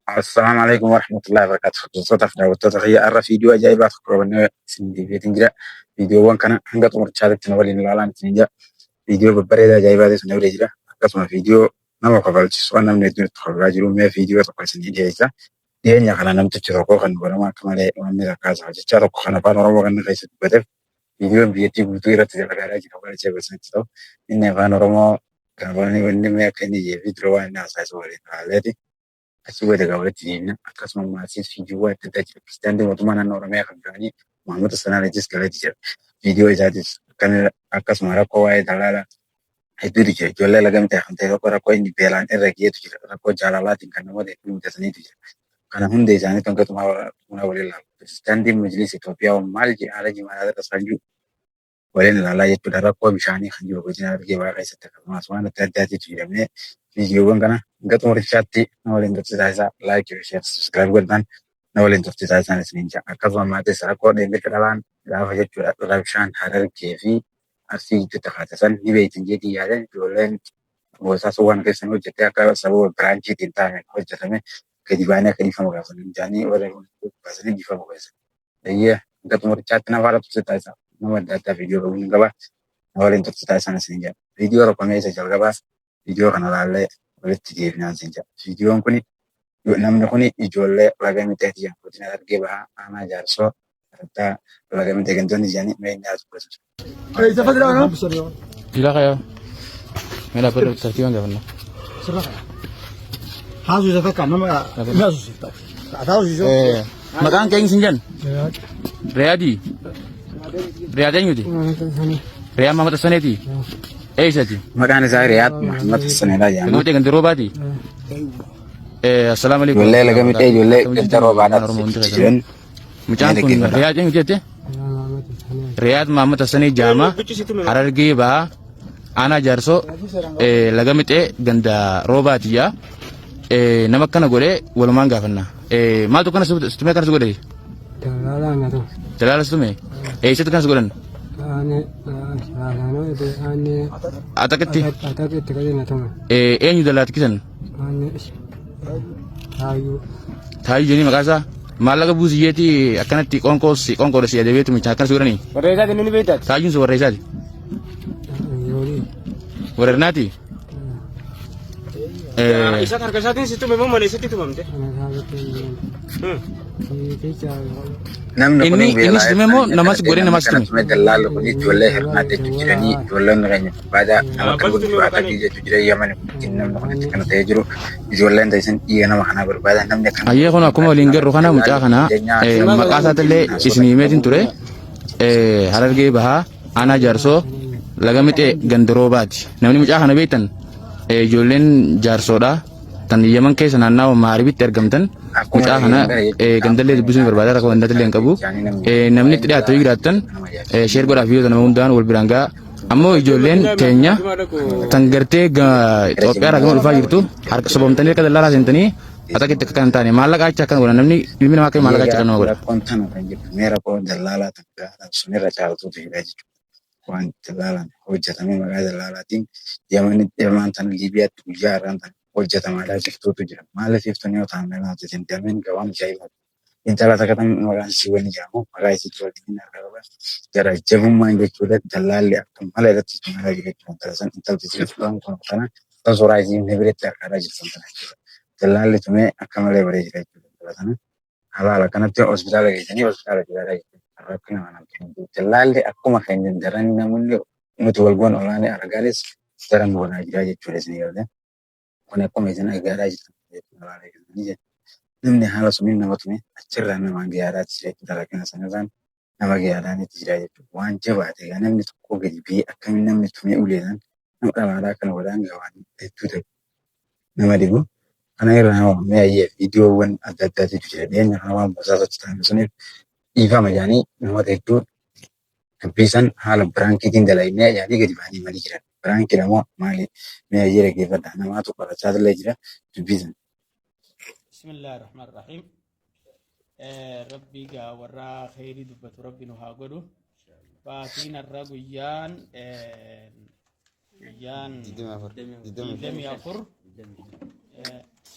Assalaamu alaikum warahmatullahi wabarakatuh. Hordoftoota fi daawwattoota kiyya har'a viidiyoo ajaa'ibaa tokko qabannee isin deebi'eetiin jira. Viidiyoowwan kana hanga xumurichaatti na waliin ilaalaa isin jira. Viidiyoo babbareedaa ajaa'ibaa ta'e na bira jira. Akkasuma viidiyoo nama kofalchiisu waan namni hedduun itti kofalaa jiru mee viidiyoo tokko isin dhiyeessa. Dhiyeenya kana namtichi tokko kan baramaa akka malee wanni takkaa hojjechaa tokko kan afaan Oromoo kan keessa dubbateef viidiyoon biyyattii guutuu irratti dalagaadhaa jira. Waan ajaa'iba isinitti ta'u. Inni afaan Oromoo kan wanni mee akka inni ijee fi dura waan inni haasa'e waliin ilaaleeti. Achi booda egaa walitti deemna. Akkasuma maasiif viidiyoowwan adda addaa jira. Pirezidaantii mootummaa naannoo Oromiyaa kan duraanii Mahammad Hassan galeeti jira. Viidiyoo isaatis akkasuma rakkoo waa'ee daldalaa hedduutu jira. Ijoollee lagamtee kan ta'e tokko rakkoo inni beelaan irra geetu jira. Rakkoo jaalalaatiin kan namoota hedduu mudataniitu jira. Kana hunda isaanii hanga xumuraa waliin ilaalu. Pirezidaantiin Majlis Itoophiyaa maal jedha haala jimaataa irra isaan jiru waliin ilaalaa jechuudha. Rakkoo bishaanii kan jiru godina Harargee Bahaa keessatti akkasumas waan adda addaatiitu jedhamee viidiyoowwan kana hanga xumurichaatti na waliin tursiisaa isaa like fi share subscribe godhaan na waliin tursiisaa isaan isiniin jedha. Akkasuma maatis rakkoo dheengadda dhalaan gaafa jechuudha rabshaan Harargee fi Arsii gidduutti kaate san ni beektan jeetii yaadan ijoolleen gosaa sun waan keessan hojjette akka sababa biraanchiitiin taa'ame hojjetame gadi baanee akka dhiifama gaafatan jedhanii warra baasanii dhiifama gaafatan. Eeyyee hanga xumurichaatti na faana tursiisaa isaa nama adda addaa viidiyoo qabu hin qaba na waliin tursiisaa isaan isin jedha. Viidiyoo tokko mee isa jalqabaa viidiyoo kana laallee walitti deebinaan isin jedha. Viidiyoon kuni namni kuni ijoollee laga mixeeti jedhama. Godina Harargee Bahaa Aanaa Jaarsoo Araddaa laga mixee gandoonni jedhanii mee inni haa dubbatu. Jila kaya. Mela pada tartiiban gaafannaa. Haasuu takka nama ni haasuu Haasuu Maqaan keenya sin jennu? Riyaadii. Riyaad eenyuti? Riyaad Mahamad Hassaneeti. Eessati? Maqaan isaa Riyaad Mahammad Hassanidha jedhama. Laga mixee ganda roobaati? Assalaamu alaikum. Ijoollee laga mixee ijoollee ganda roobaadhaatti jiran. Mucaan kun Riyaad eenyu jette? Riyaad Mahamad Hassanee Jaama Harargee Bahaa Aanaa Jaarsoo laga mixee ganda roobaati jaa. Nama akkana godhee walumaan gaafanna. Maaltu akkana situmee akkana si godhe? Dalaala situme? Eessatti akkana si godhan? Ataqitti? Eenyu dalaatkisan? Taayyuu jenii maqaa isaa maallaqa buusi jeeti akkanatti qoonqoo si qoonqoodha si adabeetu michaa akkana si godhanii. Warra isaati inni ni beektaati. Taayyuun sun warra isaati. Warra irnaati. Isa harka isaatiin si tume moo mana isatti tumamte? Namni kun Inni si tume moo namas godhee namas kana tume? tume dallaalli kun ijoollee hirnaatti jechuu jiranii ijoolleen keenya barbaada nama kan gurguru akka jechuu jiran yaman namni kun itti kana ta'ee jiru ijoolleen ta'isan dhiiga nama kanaa barbaada namni akkana Ayyee kun akkuma waliin garru kana mucaa kana maqaa isaatillee isin himeetiin ture Harargee Bahaa Aanaa Jaarsoo Laga Mixee Gandaroobaati. Namni mucaa kana beektan ijoolleen Jaarsoodha. Tan Yaman keessa naannawa Maaribitti argamtan mucaa kana gandallee dubbisuun barbaada rakkoo gandallee hin qabu. Namni itti dhiyaatu yoo jiraattan sheer godhaaf yoo nama hundaan wal biraan ga'a. Ammoo ijoolleen teenya tan gartee Itoophiyaa irraa gama dhufaa jirtu harka sobamtanii harka dallaalaa seentanii atakitti akka kan taane maallaqa achi akkana godhan namni ilmi namaa akka maallaqa achi akkana nama godha. Rakkoon tana kan jirtu mee rakkoo dallaalaa tan gaadhaan sunirra caaltuutu jira jechuudha. Waan dallaalaan hojjetamee maqaa dallaalaatiin Yamanitti Yamaan tana Liibiyaatti guyyaa har'aan tana hojjetamaadhaa jirtuutu jira. Maaliif iftuun yoo ta'an meelaa hojjetan dameen gabaan ajaa'ibaati. Intala takka tan maqaan isii wani jedhamu maqaa isii waliin harka qaba. Gara jabummaan jechuudha dallaalli akka mala irratti tumaaraa jira jechuudha. Intala san intalti isii fudhan kun kana kan suuraa isii inni biratti harkaadhaa jirtu tana jechuudha. Dallaalli tumee akka malee baree jira jechuudha intala sana. Halaala kanatti hospitaala geessanii hospitaala jiraataa jechuudha. Rakkina kanaan tumtu. Dallaalli akkuma keenya daran namoonni nuti wal goon olaanee argaanis daran godhaa jira jechuudha isin galte. Kun akkuma isin argaa jirtan jechuudha. Namni haala suniin nama tume achirraa nama gahaadhaatti jira jechuudha. Rakkina sanarraan nama gahaadhaan itti jira jechuudha. Waan jabaate egaa namni tokko gadi ba'ee akkamiin namni tumee uleedhaan nama dhalaadhaa kana godhaan egaa waan hedduu ta'e nama dhibu. Kana irraa nama mee ayyee viidiyoowwan adda addaatiitu jira. Dhiyeenya kana waan basaasatti ta'an suniif dhiifama jedhanii namoota hedduu dubbii san haala biraankiitiin dalagnee jedhanii gadi ba'anii himanii jiran. Biraankiidha moo maali? Mee ayyee dhaggeeffadhaa. Namaatu qorachaa illee jira dubbii san. Bismillaahi Rahmaan Rahiim. Rabbi gaa warra kheyrii dubbatu rabbi nu haa godhu. Baatiin har'a guyyaan guyyaan 24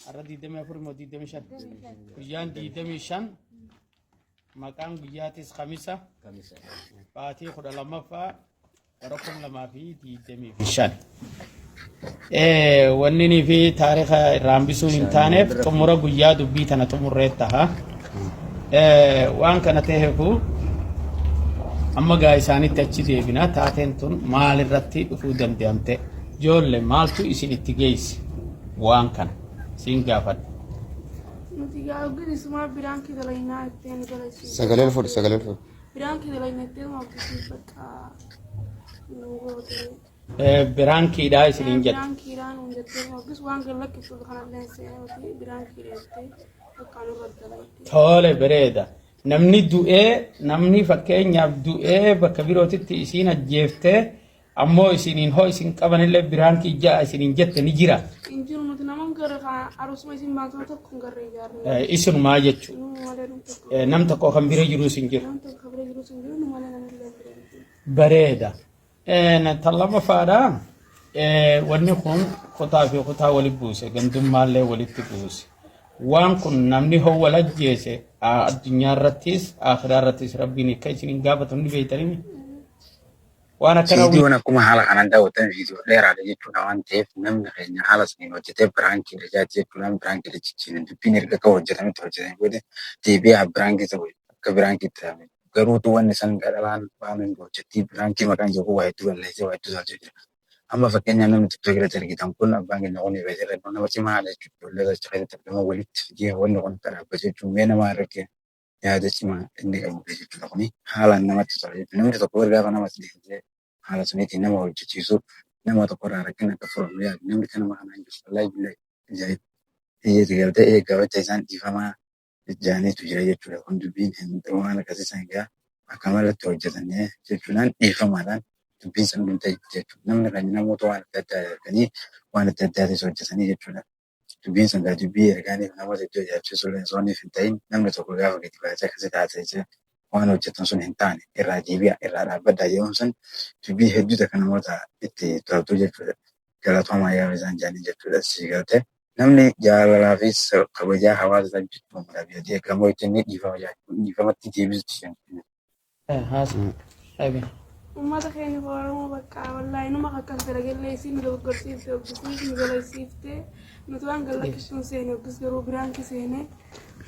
Har'a 24 moo 25? Guyyaan 25, maqaan guyyaatis Kamisa, baatii 12ffaa bara 2025. Wanni nii fi taarika irraa hambisuun hin taaneef xumura guyyaa dubbii tana xumurree taha. Waan kana ta'eefu amma gaa isaanitti achi deebina. Taateen tun maalirratti dhufuu danda'amte? Joolle, maaltu isin itti geesse? Waan kana siin gaafadha. Nuti gaa oggisumaa biraankii dalaynaa ittiin galaysiifte. Sagalee ol fuudhi, sagalee ol fuudhi. Biraankii dalaynaa ittiin oggisiif bakka nu goote. Biraankiidha isiniin jette. Biraankiidhaan nuun jettee oggis waan gad lakkiftu kanallee seenee nuti biraankiidha jettee bakka nurra dalayte. Tole, bareeda. Namni du'ee, namni fakkeenyaaf du'ee bakka birootitti isiin ajjeeftee, ammoo isiniin hoo isin qabanillee biraankii ja'a isiniin jette ni jira. Hin jiru, nuti nama hin garre, kan arusuma isin baatuma tokko hin garre ijaarre. Isinumaa jechuudha. Nu malee nam tokko. Nam tokko kan bira jirus hin jiru. Nam tokko kan bira jirus hin jiru, nu malee namni illee bira hin jiru. Bareeda. Tan lammaffaadha. Wanni kun kutaa fi kutaa walitti buuse, gandummaallee walitti buuse. Waan kun namni hoo wal ajjeese addunyaa irrattis akhiraa irrattis Rabbiin akka isin hin gaafatu ni beektanii. Waan akkana Viidiyoon akkuma haala kanaan daawwatan viidiyoo dheeraadha jechuudha. Waan ta'eef namni keenya haala saniin hojjetee biraankiidha jaati jechuudhaan biraankiidha jijjiiran. Dubbiin erga akka hojjetametti hojjetame booda deebi'ee biraankii ta'u akka biraankiitti ta'ame. Garuutu wanni san gadhalaan waan hin hojjettii biraankii maqaan jiru waa hedduu balleessee waa hedduu tolchee jira. Amma fakkeenyaaf namni TikTok irratti argitan kun, abbaan keenya kun, irra nama cimaadha jechuudha. Ijoollee achi keessatti argaman walitti fidee wanni kun akka dhaabbatu jechuun mee nama irratti yaada cimaa inni qabu jechuudha. Kuni haalaan namatti tola jechuudha. Namni tokko gaafa namatti dhiyeessee haala suniitiin nama hojjechiisu, nama tokko irraa rakkina akka furamu yaadu, namni kan nama kanaan jiru wallaahi billahi ajaa'iba. Iyyeeti galtee eeggabacha isaan dhiifamaa jaaniitu jira jechuudha. Kun dubbiin hin waan akkasii san egaa akka malatti hojjetanii jechuudhaan dhiifamaadhaan dubbiin san dhumte jechuudha. Namni kan namoota waan adda addaa erganii waan adda addaatis hojjetanii jechuudha. Dubbiin sun gaa dubbii ergaaniif namoota iddoo ajaa'ibsiisuu osoo hin ta'in, namni tokko gaafa gadi baasee akkasii taasisee waan hojjetan sun hin taane, irraa deebi'a, irraa dhaabbadhaa jedhuun sun dubbii hedduu takka namoota itti toltu jechuudha. Galatoomaa gaafa isaan jedhanii jechuudha. Si galtee namni jaalalaa fi kabajaa hawaasa isaa jechuudha. Biyya eegamoo ittiin dhiifama dhiifamatti deebisuutti. Haasa. Uummata keenya Oromoo bakka wallaahi numa akkas dalagallee isin nu dogoggorsiifte, oggisiif nu galaysiifte. Nuti waan gad lakkisuun seene, oggis garuu biraankii seene.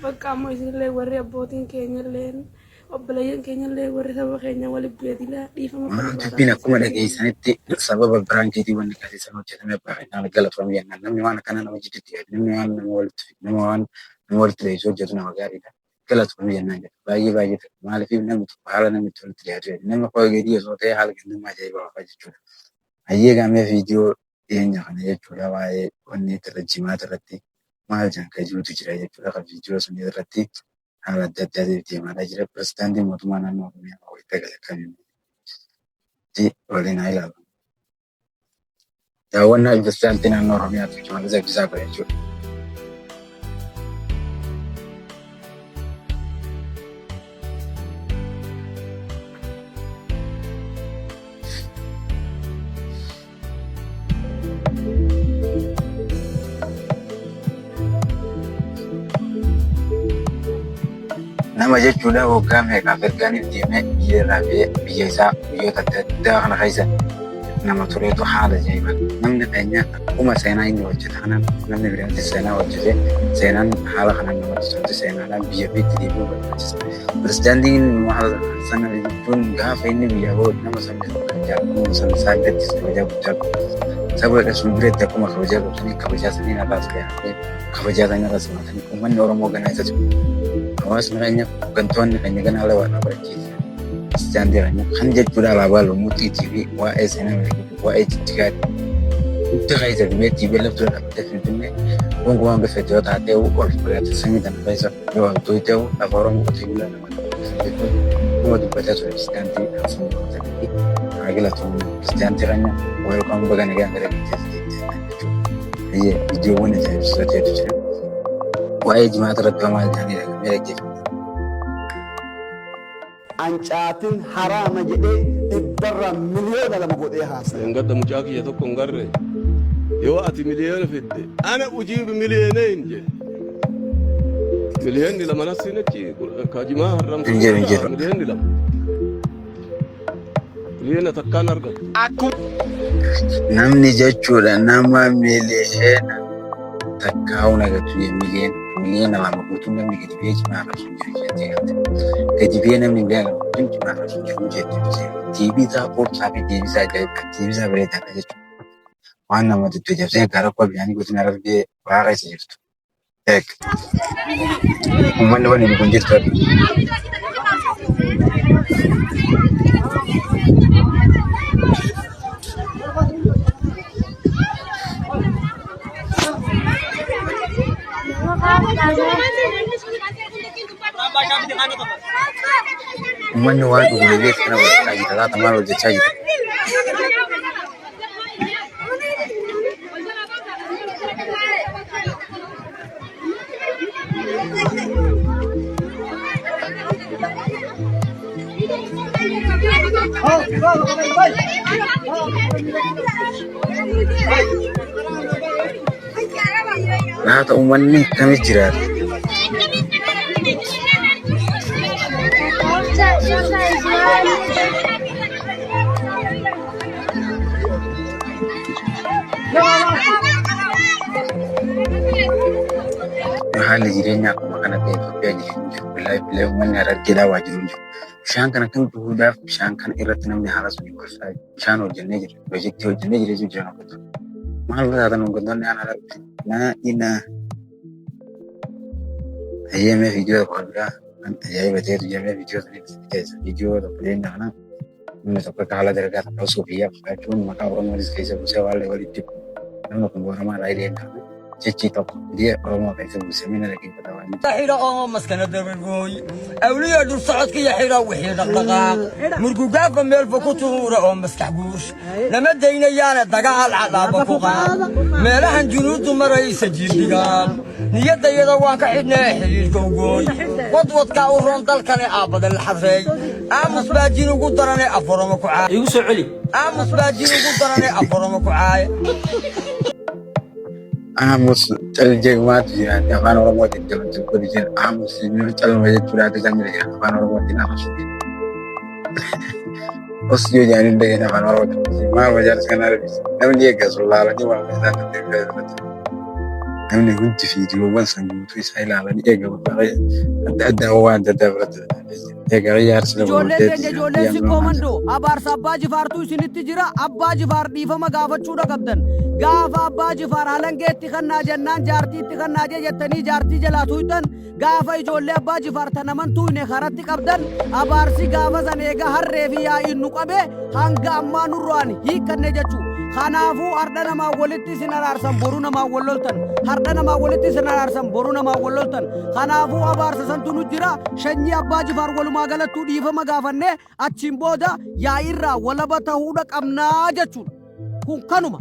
Bakka ammoo isinillee warri abbootiin keenyallee, obboleeyyan keenyallee, warri saba keenya walitti beedila dhiifama Dubbiin akkuma dhageessanitti sababa biraankiitiin wanni akkasii sana hojjetame. Abbaa keenyaan galatoomii jennaan. Namni waan akkana nama jidduutti yaadu, namni waan nama walitti fidu, nama waan nama walitti dhiyeessu hojjetu nama gaariidha. Galatoomii jennaan jedha. Baay'ee baay'ee ta'e. Maaliif namni tokko haala namni itti walitti dhiyaatu jedhu. Namni koo gadi osoo ta'e haala gandummaa ajaa'ibaa qaba jechuudha. Hayyee, gaamee viidiyoo dhiyeenya kana jechuudha, waa'ee wanni irra jimaata irratti maal jedhan kan jirutu jira jechuudha. Kan viidiyoo sun irratti haala adda addaatiin deemaadhaa jira. Pirezidaantiin mootummaa naannoo Oromiyaa wayita gala kamitti waliin haa ilaalu. Daawwannaa pirezidaantii naannoo Oromiyaa Shimallis Abdiisaa godhe jechuudha. Nama jechuudha waggaa meeqaaf ergaaniif deemee biyya irraa ba'ee biyya isaa biyyoota adda addaa kana keessa nama tureetu haala ajaa'ibaa. Namni keenya akkuma seenaa inni hojjete kanaan namni biraatis seenaa hojjete, seenaan haala kanaan namatti tolti, seenaadhaan biyya ofiitti deebi'uu barbaachisa. Pirezidaantiin sana jechuun gaafa inni biyyaa bahu nama sabni tokko kan jaallatamu, saba isaa birattis kabajaa guddaa qabu. Saba sun biratti akkuma kabajaa qabsanii kabajaa saniin irraas dhiyaatee kabajaa sanii irra simatanii uummanni Oromoo ganaa isa hawaasni keenya, hooggantoonni keenya ganaa haala waan barachiisa. Pirezidaantii keenya kan jechuudha alaabaa lumuuxiitii fi waa'ee seenaa waa'ee Jijjigaati. Hunda keessa dhumee tiibee laftuu dhaabbatee Finfinnee gonkumaan bifa yoo taatee ol fagaate samii tana keessa yoo abduu ta'u lafa Oromoo qotee bulaa nama jechuun nama dubbataa ture pirezidaantii Hasan Mahmud. Haa galatoomnu, pirezidaantii keenya, welcome, baga nagaan gara biyyaatti jechuudha. Hayyee, viidiyoowwan ajaa'ibsiisoo ta'etu jira. Waa'ee jimaata irratti maal jedhanii dhaqamee dhaggeeffatu. Ancaatin haraama jedhee 200,000,000 godhee haasa'e. Gadda mucaa kiyya tokko hin garre. Yoo ati miliyoona fidde ana ujiibu miliyoonayn jedhe. Miliyoonni lama nasiin achi kaajimaa harramsu. Hin jiru, hin jiru. Miliyoonni 2. Miliyoona takkaan argatu. Namni jechuudha nama miliyoona takkaa'uun agartu miliyoona 2 guutuun namni gadi ba'ee jimaa arrabsu hin jiru jettee galte. Gadi ba'ee namni miliyoona 2 guutuun jimaa arrabsu hin jiru jettee deebisaa quubsaa fi deebisaa ajaa'ibaa deebisaa bareedaadha jechuudha. Waan namatti itti jabsee gara rakkoo bishaanii godina Harargee bahaa keessa jirtu. Eeg. Uummanni waliin kun jirtu. Uummanni waan dhugu dhabee kana hojjechaa jira. Laata maal hojjechaa jira? Laata uummanni akkamitti jiraata? Haalli jireenyaa akkuma kana ta'e Itoophiyaa jireenya jiru. Billaay billaay uummanni Harargeedhaa waa jiru hin jiru. Bishaan kana kan dhuguudhaaf bishaan kana irratti namni haala sun gorsaa bishaan hojjennee jira. Pirojektii hojjennee jira jechuun jiran hojjetu. Maal taatan hooggantoonni aanaa Harargee? Naa ina hayyamee viidiyoo tokko biraa kan ajaa'iba ta'etu jedhamee viidiyoo sanitti keessa viidiyoo tokko dhiyeenya kana namni tokko akka haala dalagaa tokko osoo biyyaa fudhachuun maqaa Oromootis keessa buusee waan walitti namni kun Booramaa irraa dhiyeenya kana jechi tokko biyya Oromoo keessa buusee mina dhaggeeffata waan xidha oo maskana dabagooy awliya dhul socodkiyo xidha wixii dhaqdhaqaaq murgugaafa meelfa ku tuura oo maskax guush lama daynayaana dagaal cadaaba ku qaad meelahan junuuddu maraysa jiidhigaan niyaddayada waan ka xidhnee xidhiidhka ugooy wadwadkaa u roon dalkane aabbada la xadreey aamus baa jin ugu darane aforoma ku caay Igu soo celi. Aamus baa jin ugu darane aforoma ku caay. Aamus cal-jegmaatu jira afaan Oromootiin jedhu jira. Aamus calma jechuudha akka isaan jira afaan Oromootiin aamus. Os yoo jedhanii dhageen afaan Oromootiin maal majalis kana argisiisa. Namni eeggasu laalanii waan isaan dandeenye namni hundi viidiyoowwan san guutuu isaa ilaalanii eegamu adda addaa waan adda addaa biratti eegaa ijaarsi Ijoolleen teenya ijoolleen sikkoo mandoo abaarsa abbaa jifaartuu isinitti jira. Abbaa jifaar dhiifama gaafachuudha qabdan. Gaafa abbaa jifaar halangeetti kannaa jennaan jaartiitti kannaa jee jettanii jaartii jalaa tuuytan, gaafa ijoollee abbaa jifaar tan naman tuuyne karatti qabdan, abaarsi gaafa san eega harree fi yaa'iin nu qabe hanga ammaa nurraan hiikkanne jechuu. Kanaafuu hardha namaa walitti isin araarsan, boru namaa wal loltan. Hardha namaa walitti isin araarsan, boru namaa wal loltan. Kanaafuu abaarsa santu nu jira. Shanyii abbaa jifaar walumaa galattuu dhiifama gaafanne achiin booda yaa'irraa walaba ta'uudha qabnaa jechuudha. Kun kanuma.